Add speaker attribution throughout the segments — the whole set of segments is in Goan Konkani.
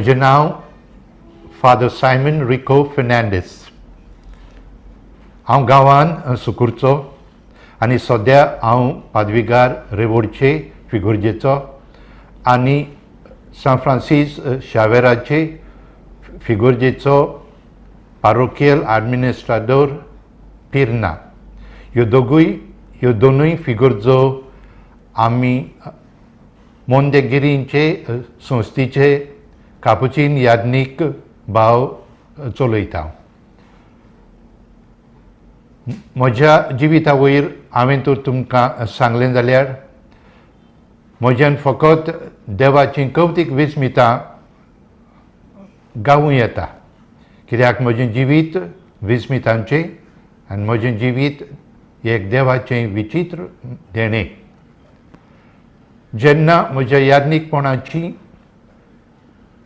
Speaker 1: म्हजें नांव फादर सायमन रिको फेर्नांडीस. हांव गांवान सुकूरचो आनी सद्या हांव पादविगार रेवोडचे फिगुर्जेचो आनी सांत फ्रांसीस शावेराचे फिगुर्जेचो पारोकियल आडमिनिस्ट्रादोर पिर्ना. ह्यो दोगूय ह्यो दोनूय फिगुर्जो आमी मोंदेगिरींचे संस्थेचे कापुचीन याज्ञीक भाव चलयता. म्हज्या जिविता वयर हांवें तर तुमकां सांगलें जाल्यार म्हज्यान फकत देवाचीं कवतीक विस्मितां गावूं येता, कित्याक म्हजें जिवीत विस्मितांचें आनी म्हजें जिवीत एक देवाचें विचित्र देणें. जेन्ना म्हज्या याज्ञीकपणाची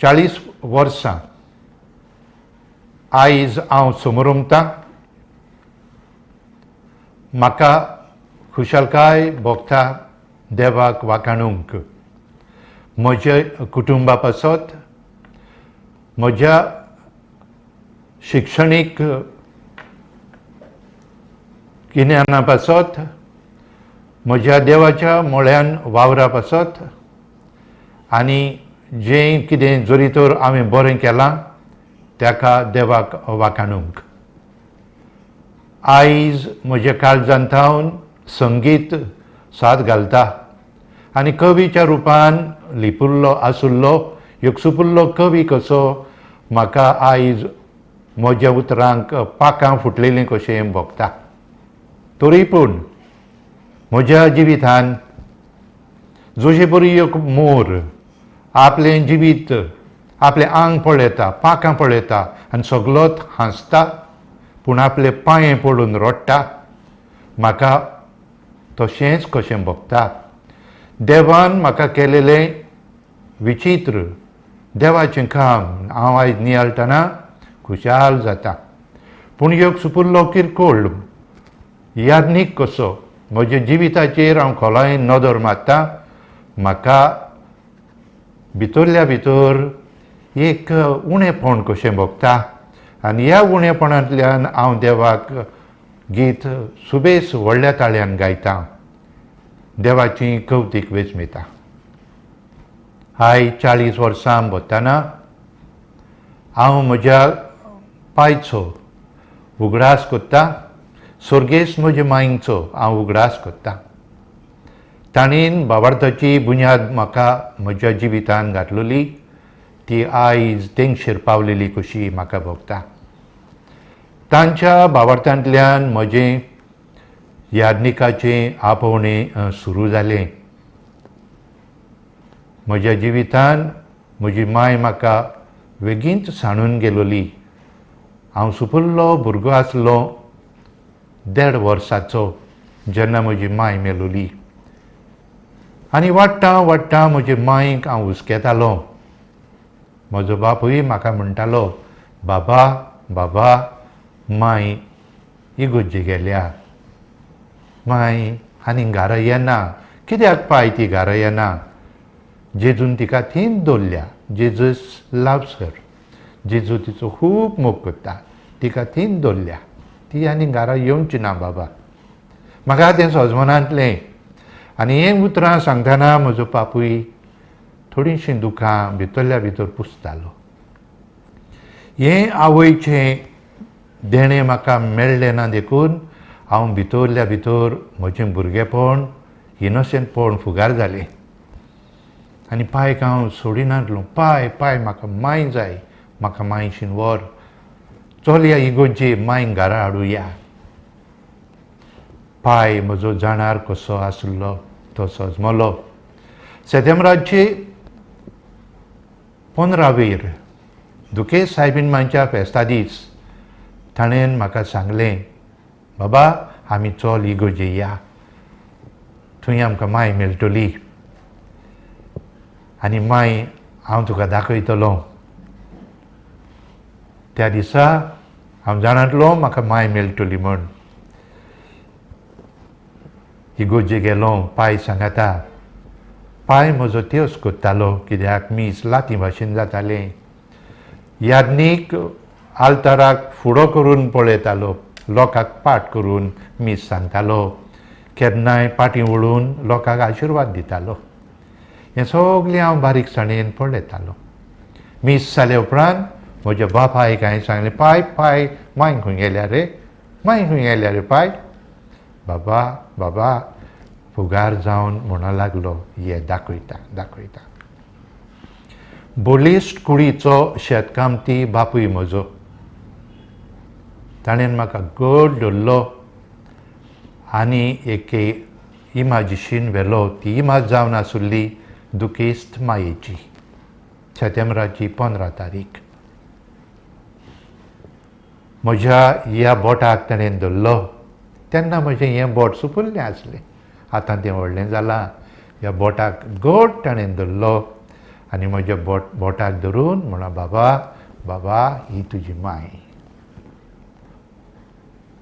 Speaker 1: 40 वर्सां आयज हांव समरमतां, म्हाका खुशालकाय भोगता देवाक वाखाणूंक म्हज्या कुटुंबा पासत, म्हज्या शिक्षणीक गिन्याना पासत, म्हज्या देवाच्या मोळ्यान वावरा पासत आनी जें कितें जरी तर हांवें बरें केलां ताका देवाक वाखाणूंक. आयज म्हज्या काळजांत थावन संगीत साद घालता आनी कवीच्या रुपान लिपुल्लो आसुल्लो एक सुपुल्लो कवी कसो म्हाका आयज म्हज्या उतरांक पाखां फुटलेलीं कशें भोगता. तरी पूण म्हज्या जिवितान जशे बरी एक मोर आपलें जिवीत आपलें आंग पळयता, पाखां पळयता आनी सगलोच हांसता, पूण आपले पांये पडून रडटा, म्हाका तशेंच कशें भोगता. देवान म्हाका केलेलें विचित्र देवाचें काम हांव आयज नियाळटना खुशाल जाता. पूण एक सुपुल्लो किरकोळ याज्ञीक कसो म्हज्या जिविताचेर हांव खोलायेन नदर मारता, म्हाका भितरल्या भितर एक उणेपण कशें भोगता आनी ह्या उणेपणांतल्यान हांव देवाक गीत सुबेस व्हडल्या ताळ्यान गायता, देवाची कवतीक वेचमिता. आयज 40 वर्सां भोंवतना हांव म्हज्या पायचो उगडास कोत्ता, सर्गेस्त म्हज्या मांयचो हांव उगडास कोत्ता. ताणेन बाबार्थाची बुन्याद म्हाका म्हज्या जिवितान घातलेली ती आयज तेंगशेर पावलेली कशी म्हाका भोगता. तांच्या बाबार्थांतल्यान म्हजें याज्ञिकाचें आपोवणें सुरू जालें. म्हज्या जिवितान म्हजी मांय म्हाका वेगींच सांडून गेलोली. हांव सुपुल्लो भुरगो आसलो 1.5 वर्साचो जेन्ना म्हजी मांय मेलोली आनी वाडटा वाडटा म्हजे मांयक हांव हुस्केतालो. म्हजो बापूय म्हाका म्हणटालो, बाबा बाबा मांय इगोर्जे गेल्या, मांय आनी घरा येना, कित्याक पाय ती घरा येना? जेजून तिका थंयच दवरल्या, जेजस लव्स हर, जेजू तिचो खूब मोग करता, तिका थंयच दवरल्या, ती आनी घरा येवची ना बाबा. म्हाका तें सजमनांतलें आनी हें उतरां सांगतना म्हजो बापूय थोडीशीं दुकां भितरल्या भितर पुसतालो. हें आवयचें देणें म्हाका मेळ्ळें ना देखून हांव भितरल्या भितर म्हजें भुरगेपण इनोसंटपण फुगार जालें आनी पायक हांव सोडिनासलो. पाय पाय म्हाका मांय जाय, म्हाका मांयशीन व्हर, चलया इगोर्जे मांय घरा हाडुया. पाय म्हजो जाणार कसो आसलो तो सजमलो. सेतेंब्राचे 15वेर दुकेस सायबीन मांयच्या फेस्ता दीस ताणें म्हाका सांगलें, बाबा आमी चल इगोर्जे या, थंय आमकां मांय मेळटली आनी मांय हांव तुका दाखयतलो. त्या दिसा हांव जाणांतलो म्हाका मांय मेळटली म्हण. इगोर्जे गेलो, पाय सांगाता. पाय म्हजो तेवस कोत्तालो कित्याक मीस लाती भाशेन जातालें. याज्ञीक आल्ताराक फुडो करून पळयतालो, लोकांक पाठ करून मीस सांगतालो, केन्नाय पाटी वळून लोकांक आशिर्वाद दितालो. हें सगलें हांव बारीकसाणेन पळयतालो. मीस जाले उपरांत म्हज्या बापायक हांवें सांगलें, पाय पाय मांय खंय गेल्या रे, मांय खंय गेल्या रे पाय. बाबा बाबा फुगार जावन म्हणूंक लागलो, ये दाखयता दाखयता. बळिश्ट कुडीचो शेतकामती बापूय म्हजो, ताणें म्हाका घट धरलो आनी एके इमाजिशीन व्हेलो. ती इमाज जावन आसुल्ली दुखेस्त मायेची. सेतेंब्राची 15 तारीख. म्हज्या ह्या बोटाक ताणें धरलो तेन्ना म्हजें हें बोट सुपुल्लें आसलें, आतां तें व्हडलें जालां. ह्या बोटाक घट ताणें धरलो आनी म्हज्या बोटाक धरून म्हणा, बाबा बाबा ही तुजी माय.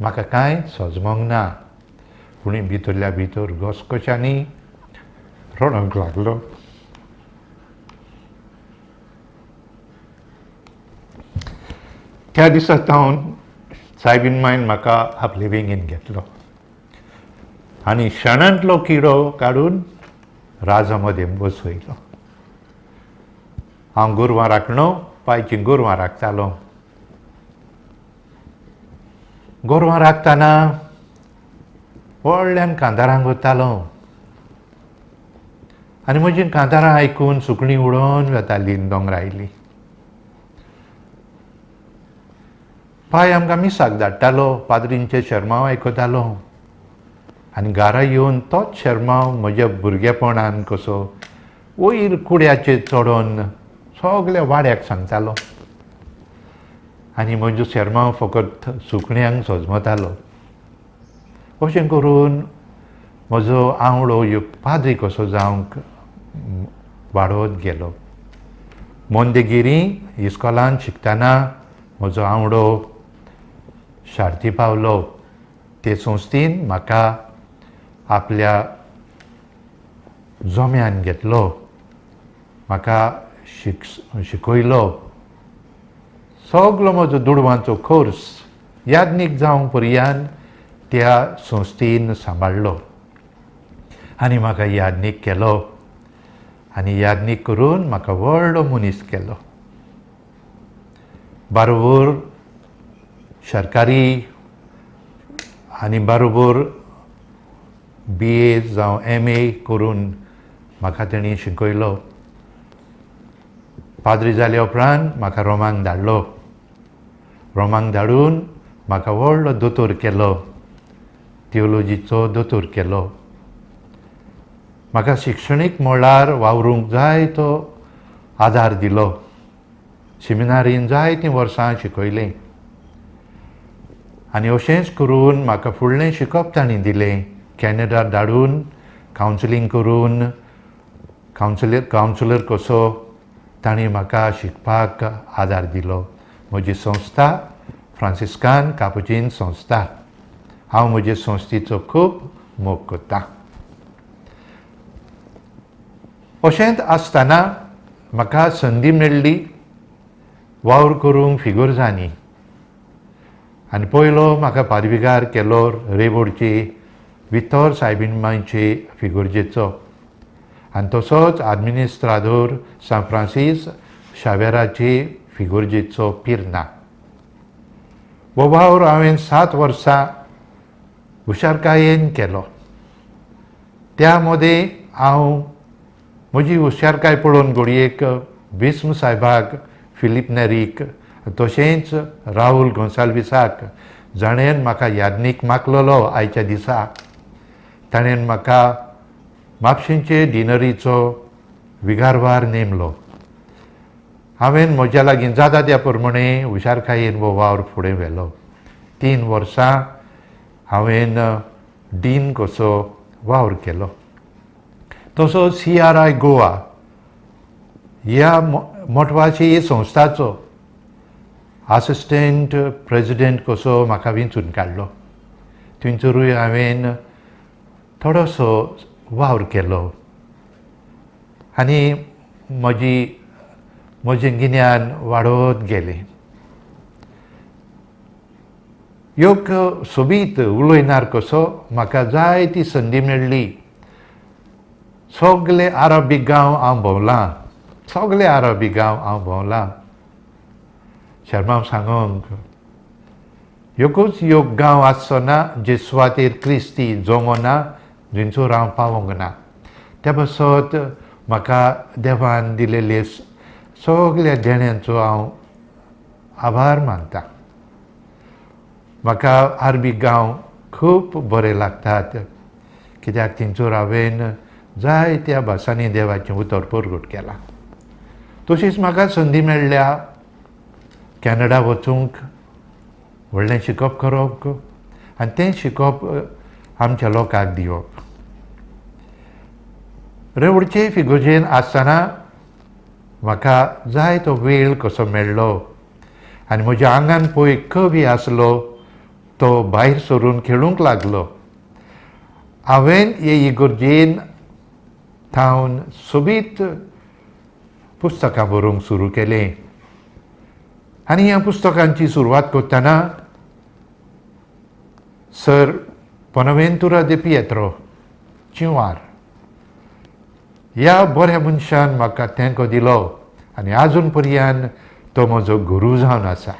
Speaker 1: म्हाका कांय सजमोंक ना, पूण भितरल्या भितर घसघश्यांनी रडोंक लागलो. त्या दिसा सावन सायबीन मायन म्हाका आपले वेंगेन घेतलो आनी शेणांतलो किडो काडून राजा मदें बसयलो. हांव गोरवां राखणो, पायचीं गोरवां राखतालो. गोरवां राखतना व्हडल्यान कांतारांक वतालो आनी म्हजीं कांतारां आयकून सुकणीं उडोवन वतालीं दोंगरायली. पाय आमकां मिसाक धाडटालो, पाद्रींचे शेर्मांव आयकतालो आनी घरा येवन तोच शेर्मांव म्हज्या भुरगेपणान कसो वयर कुड्याचेर चडोन सगल्या वाड्याक सांगतालो आनी म्हजो शेर्मांव फकत सुकण्यांक सजमतालो. अशें करून म्हजो आवडो एक पाद्री कसो जावंक वाडत गेलो. मोंदेगिरी इस्कॉलान शिकतना म्हजो आवडो शार्ती पावलो. ते संस्थेन म्हाका आपल्या जोम्यान घेतलो, म्हाका शिकयलो. सगलो म्हजो दुडवांचो खर्च याज्ञीक जावंक पर्यान त्या संस्थेन सांबाळ्ळो आनी म्हाका याज्ञीक केलो आनी याज्ञीक करून म्हाका व्हडलो मनीस केलो. बारोबर सरकारी आनी बारोबर BA जावं MA करून म्हाका तेणी शिकयलो. पाद्री जाल्या उपरांत म्हाका रोमांक धाडलो. रोमांक धाडून म्हाका व्हडलो दोतोर केलो, थियोलॉजीचो दोतोर केलो. म्हाका शिक्षणीक मळार वावरूंक जाय तो आदार दिलो. सेमिनारीन जायतीं वर्सां शिकयलीं आनी अशेंच करून म्हाका फुडलें शिकप तांणी दिलें. कॅनडा धाडून कावन्सिलींग करून कावन्सिलर कसो तांणी म्हाका शिकपाक आदार दिलो. म्हजी संस्था फ्रांसिस्कान कापुचीन संस्था, हांव म्हजे संस्थेचो खूब मोग करतां. अशेंच आसतना म्हाका संदी मेळ्ळी वावर करूंक फिगुरजांनी आनी पयलो म्हाका पादविगार केलो रेबोडची वितोर सायबीन मांयचे फिगुरजेचो आनी तसोच आदमिनिस्त्रादोर सांत फ्रांसीस शावेराचे फिगुरजेचो पिर्ना. हो वावर हांवें 7 वर्सां हुशारकायेन केलो. त्या मदें हांव म्हजी हुशारकाय पळोवन घडयेक भीष्म सायबाक, फिलीप नेरीक, तशेंच राहुल गोंसाल्विसाक, जाणेन म्हाका याज्ञीक मागलेलो आयच्या दिसा, ताणें म्हाका म्हापशेंचे डिनरीचो विगारवार नेमलो. हांवें म्हज्या लागीं जाता त्या प्रमाणे हुशारकायेन हो वावर फुडें व्हेलो. 3 वर्सां हांवें डीन कसो वावर केलो. तसो CRI Goa ह्या मोटवाशी संस्थाचो आसिस्टंट प्रेजिडेंट कसो म्हाका वेंचून काडलो. थंयसरूय हांवें थोडोसो वावर केलो आनी म्हजी म्हजें गिन्यान वाडत गेलें. एक सोबीत उलयणार कसो म्हाका जायती संदी मेळ्ळी. सगळे आरबी गांव हांव भोंवलां, सगळे आरबी गांव हांव भोंवलां. शर्माम सांगूंक एकूच एक गांव आसचो ना जे सुवातेर क्रिस्ती जमो ना, थंयसर हांव पावोंक ना. त्या पासत म्हाका देवान दिलेले सगल्या देण्यांचो हांव आभार मानता. म्हाका आरबी गांव खूब बरे लागतात, कित्याक थंयसर हांवें जायत्या भासांनी देवाचें उतर परगट केलां. तशीच म्हाका संदी मेळ्ळ्या कॅनडा वचूंक, व्हडलें शिकप करप आनी तें शिकप आमच्या लोकांक दिवप. रेवडचे फिगोजेन आसतना म्हाका जाय तो वेळ कसो मेळ्ळो आनी म्हज्या आंगान पळय कवी आसलो तो भायर सरून खेळूंक लागलो. हांवें हे इगर्जेन थावन सोबीत पुस्तकां बरोवंक सुरू केलें आनी ह्या पुस्तकांची सुरवात करतना सर बोनावेंतुरा दे पियेत्रो चिंवार ह्या बऱ्या मनशान म्हाका तेंको दिलो आनी आजून पर्यंत तो म्हजो गुरू जावन आसा.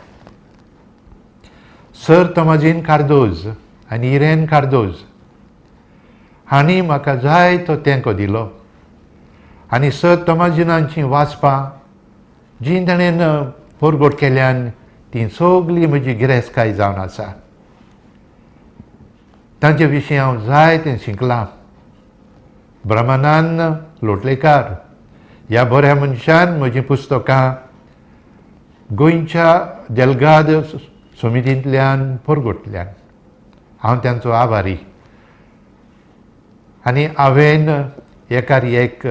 Speaker 1: सर तोमाजीन कार्दोज आनी इरेन कार्दोज हांणी म्हाका जाय तो तेंको दिलो आनी सर तोमाजिनांचीं वाचपां जीं ताणें परगट केल्यान तीं सगळीं म्हजी गिरेस्तकाय जावन आसा. तांचे विशीं हांव जायतें शिकलां. ब्रह्मानंद लोटलेकार ह्या बऱ्या मनशान म्हजीं पुस्तकां गोंयच्या देलगाद समितींतल्यान परगटल्यान हांव तांचो आभारी आनी हांवें एकार एक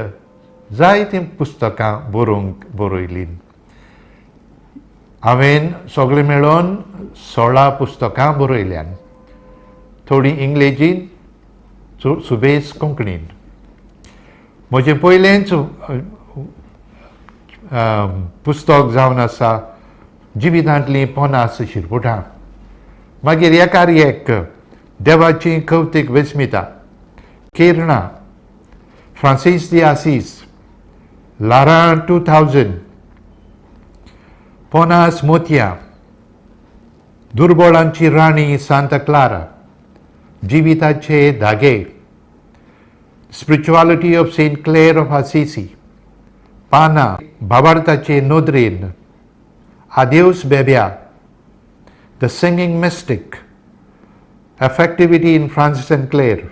Speaker 1: जायतीं पुस्तकां बरोवंक बरयलीं. हांवें सगळें मेळोवन 16 पुस्तकां बरयल्यान, थोडीं इंग्लेजीन, सुबेज कोंकणीन. म्हजें पयलेंच पुस्तक जावन आसा जिवितांतलीं 50 शिरपुटां. मागीर एकार एक देवाची कवतीक वेस्मिता, किरणां, फ्रांसीस दी आसीस, लारां 2000, 50 मोतयां, दुर्बळांची राणी सांता क्लारा, जिविताचे धागे, spirituality of Saint Clare of Assisi, पानां, भावार्थाचे नदरेन, आदेवस बेब्या, the singing mystic, affectivity in Francis and Clare,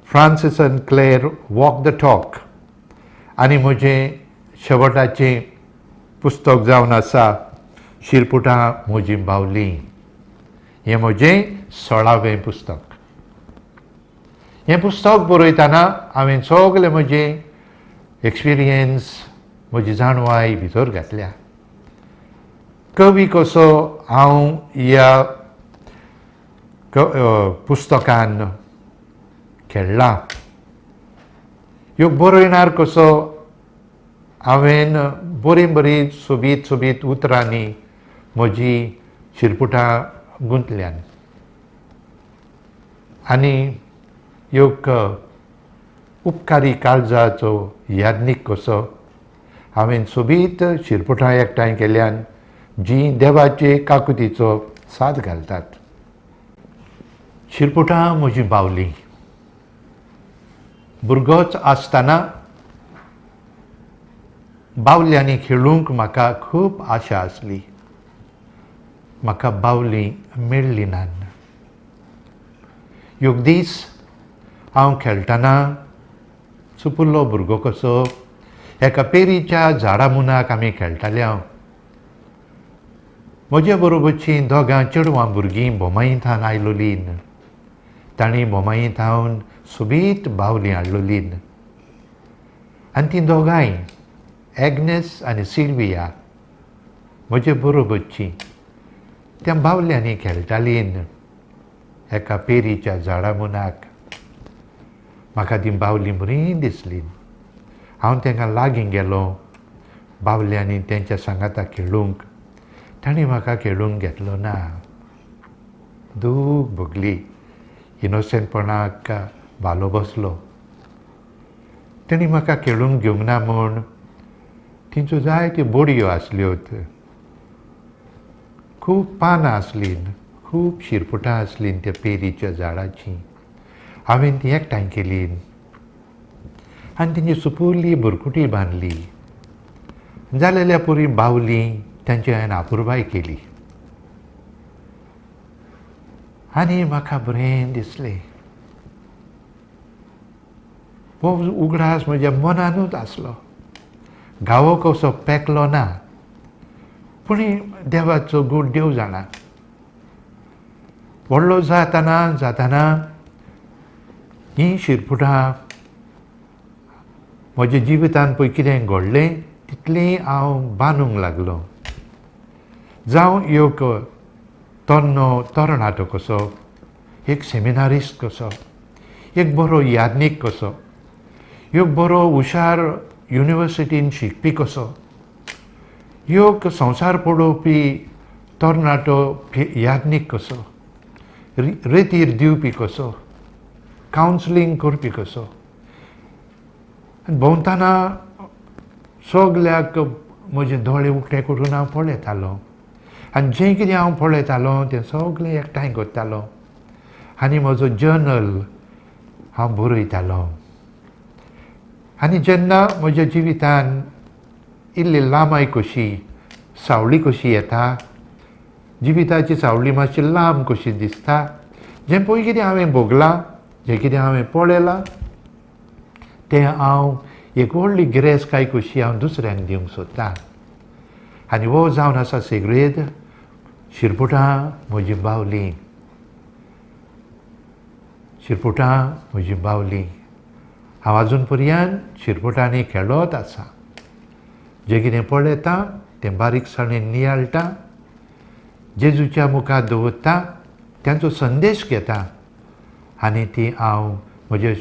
Speaker 1: Francis and Clare walk the talk आनी म्हजें शेवटाचें पुस्तक जावन आसा शिरपुटां म्हजीं बावलीं. हें म्हजें 16वें पुस्तक. हें पुस्तक बरयतना हांवें सगळें म्हजें एक्सपिरियन्स, म्हजी जाणवाय भितर घातल्या. कवी कसो हांव ह्या पुस्तकान खेळ्ळां. ह्यो बरयणार कसो हांवें बरीं बरीं सोबीत सोबीत उतरांनी म्हजी शिरपुटां गुंतल्यान आनी एक उपकारी काळजाचो याज्ञीक कसो हांवें सोबीत शिरपुटां एकठांय केल्यान जीं देवाचे काकुतीचो साद घालतात. शिरपुटां म्हजीं बावलीं. भुरगोच आसतना बावल्यांनी खेळूंक म्हाका खूब आशा आसली. म्हाका बावलीं मेळ्ळीं नात. एक दीस हांव खेळटना सुपुल्लो भुरगो कसो एका पेरीच्या झाडा मुनाक आमी खेळटाले. हांव म्हजे बरोबरचीं दोगां चेडवां भुरगीं बोमाई थावन आयलोलीं. तांणी बोमाई थावन सोबीत बावलीं हाडलोलीं आनी तीं दोगांय एग्नेस आनी सिल्विया म्हजे बरोबरचीं त्या बावल्यांनी खेळटालीं एका पेरीच्या झाडा मुनाक. म्हाका तीं बावलीं बरीं दिसलीं. हांव तांकां लागीं गेलो, बावल्यांनी तेंच्या सांगाता खेळूंक. तांणी म्हाका खेळूंक घेतलो ना. दूख भोगली. इनोसंटपणाक भालो बसलो. तांणी म्हाका खेळूंक घेवंक ना म्हूण तांच्यो जायत्यो बडयो आसल्यो, खूब पानां आसलीं, खूब शिरपुटां आसलीं त्या पेरीच्या झाडाचीं. हांवें ती एकठांय केली आनी तेंची सुपुल्ली बुरकुटी बांदली. जालेल्या पुरी बावली तांची हांवें आपुरबाय केली आनी म्हाका बरें दिसलें. हो उगडास म्हज्या मनानूच आसलो. घावो कसो पेकलो ना, पूण देवाचो गूट देव जाणा. व्हडलो जातना जातना हीं शिरपुटां म्हज्या जिवितान पळय कितें घडलें तितलें हांव बांदूंक लागलो. जावं एक तन्नो तरणाटो कसो, एक सेमिनारिस्ट कसो, एक बरो याज्ञीक कसो, एक बरो हुशार युनिवर्सिटीन शिकपी कसो, एक संवसार पळोवपी तरणाटो याज्ञीक कसो, रेतीर दिवपी कसो, कावन्सिलींग करपी कसो. आनी भोंवतना सगल्याक म्हजे दोळे उकते करून हांव पळयतालो आनी जें कितें हांव पळयतालो तें सगलें एकठांय करतालो आनी म्हजो जर्नल हांव बरयतालो. आनी जेन्ना म्हज्या जिवितान इल्ली लांबाय कशी सावळी कशी येता, जिविताची सावळी मातशी लांब कशी दिसता, जें पळय कितें हांवें भोगलां, जें कितें हांवें पळयलां तें हांव एक व्हडली गिरेस्तकाय कशी हांव दुसऱ्यांक दिवंक सोदतां. आनी हो जावन आसा सिगरेट शिरपुटां म्हजी बावली, शिरपुटां म्हजी बावली. हांव आजून पर्यंत शिरपुटांनी खेळत आसा. जें कितें पळयता तें बारीकसाणेन नियाळटा, जेजूच्या मुखार दवरता, तांचो संदेश घेता आनी ती हांव म्हज्या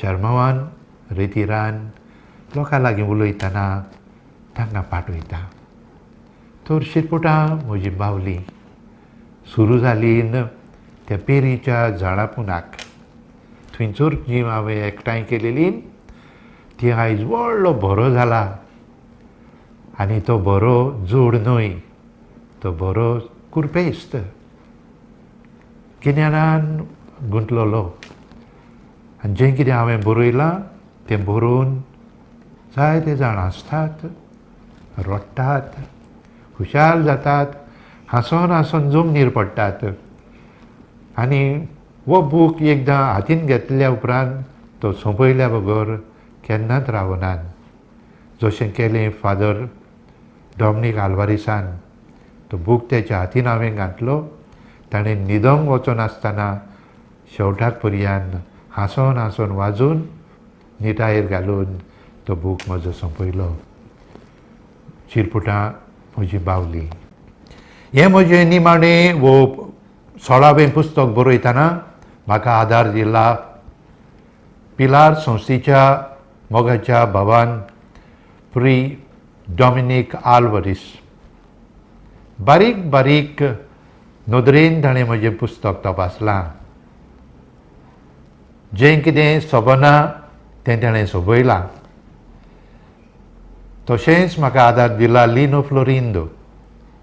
Speaker 1: शर्मावान रेतिरान लोकां लागीं उलयतना तांकां पाठयता. तर शिरपुटां म्हजी बावली सुरू जाली त्या पेरीच्या झाडां पुनाक. थंयसर जी हांवें एकठांय केलेली ती आयज व्हडलो भरो जाला आनी तो बरो जोड न्हय, तो बरो कुरपेस्त गिन्यानान गुंतलेलो. आनी जें कितें हांवें बरयलां तें बरोवन जायते जाण हांसतात, रडटात, खुशाल जातात, हांसोन हांसोन जमनीर पडटात. आनी हो बूक एकदां हातीन घेतल्या उपरांत तो सोंपयल्या बगर केन्नाच रावनात. जशें केलें फादर डॉमनीक आल्वारीसान, तो बूक तेच्या हातीन हांवें घातलो, ताणें न्हिदोंक वचनासतना शेवटाक पर्यंत हांसोन हांसोन वाजून निटायेर घालून तो बूक म्हजो सोंपयलो. चिरपुटां म्हजी बावली. हें म्हजें निमाणें वो 16वें पुस्तक बरयतना म्हाका आदार दिला पिलार संस्थेच्या मोगाच्या भावान प्री डॉमिनीक आल्वरीस. बारीक बारीक नदरेन ताणें म्हजें पुस्तक तपासलां. जें कितें सोबना तें ताणें सोबयलां. तशेंच म्हाका आदार दिला लिनो फ्लोरिंदो,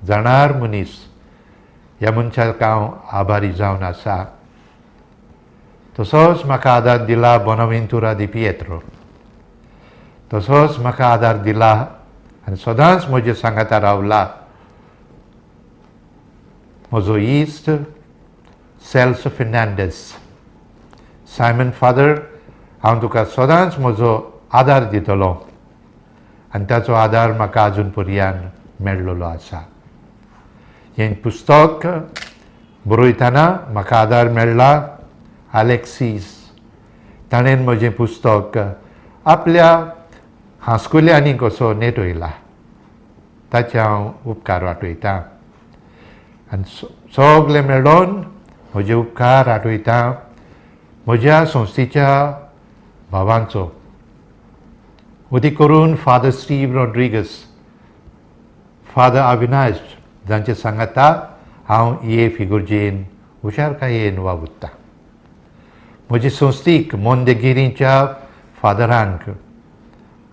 Speaker 1: जाणार मनीस. ह्या मनशाक हांव आभारी जावन आसा. तसोच म्हाका आदार दिला बोनावेंतुरा दी पियेत्रो. तसोच म्हाका आदार दिला आनी सदांच म्हजे सांगाता रावला म्हजो इश्ट सेल्स फेर्नांडीस. सायमन फादर, हांव तुका सदांच म्हजो आदार दितलो आनी ताचो आदार म्हाका आजून पर्यंत मेळ्ळलो आसा. हें पुस्तक बरयतना म्हाका आदार मेळ्ळा आलेक्सीस. ताणें म्हजें पुस्तक आपल्या हांसकुल्यांनी कसो नेटयला, ताचे हांव उपकार वाटयतां. आनी सगळे मेळोन म्हजे उपकार आठयता म्हज्या संस्थेच्या भावांचो, अदीक करून father Steve Rodrigues. Father Avinash जांचे सांगाता हांव हे फिगुर्जेन हुशारकायेन वावुरतां. म्हजे संस्थीक मोंदेगिरीच्या फादरांक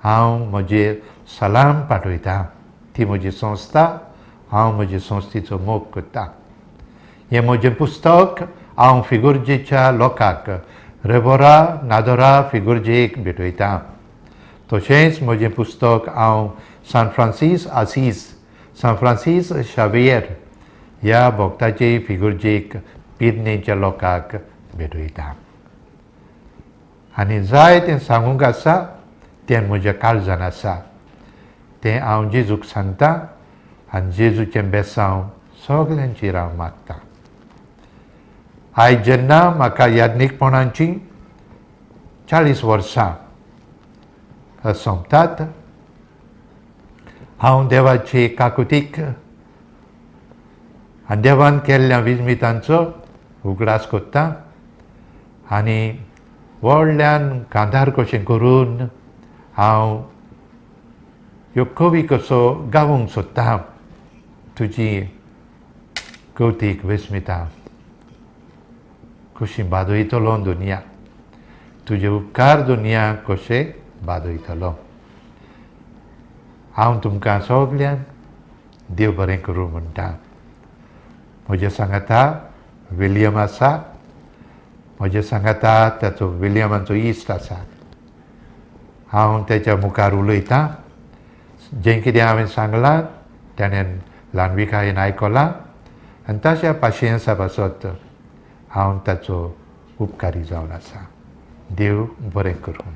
Speaker 1: हांव म्हजें सलाम पाठयतां. ती म्हजी संस्था, हांव म्हजे संस्थेचो मोग करतां. हें म्हजें पुस्तक हांव फिगुर्जेच्या लोकांक रेबोरा नादोरा फिगुर्जेक भेटयतां. तशेंच म्हजें पुस्तक हांव सान फ्रांसीस आसीस, सान फ्रांसीस शावियर ह्या भक्ताचे फिगुर्जेक पिर्नेच्या लोकांक भेटयतां. आनी जाय तें सांगूंक आसा तें म्हज्या काळजान आसा तें हांव जेजूक सांगता आनी जेजूचें बेसांव सगल्यांचेर हांव मागतां. आयज जेन्ना म्हाका याज्ञीकपणाची 40 वर्सां सोंपतात, हांव देवाचे काकुतीक आनी देवान केल्ल्या विजमितांचो उगडास करता आनी व्हडल्यान कांदार कशें करून हांव ह्यो कवी कसो गावूंक सोदता. तुजी कवतीक विस्मिता कशी बादयतलो दुनिया, तुजे उपकार दुनिया कशे बादयतलो. हांव तुमकां सगल्यांक देव बरें करूं म्हणटा. म्हज्या सांगाता विलियम आसा, म्हज्या सांगाता ताचो विलियमाचो इश्ट आसा. हांव तेच्या मुखार उलयतां, जें कितें हांवें सांगलां ताणें ल्हानविकायेन आयकलां आनी ताच्या पाशियेंसा पासत हांव ताचो उपकारी जावन आसा. देव बरें करूं.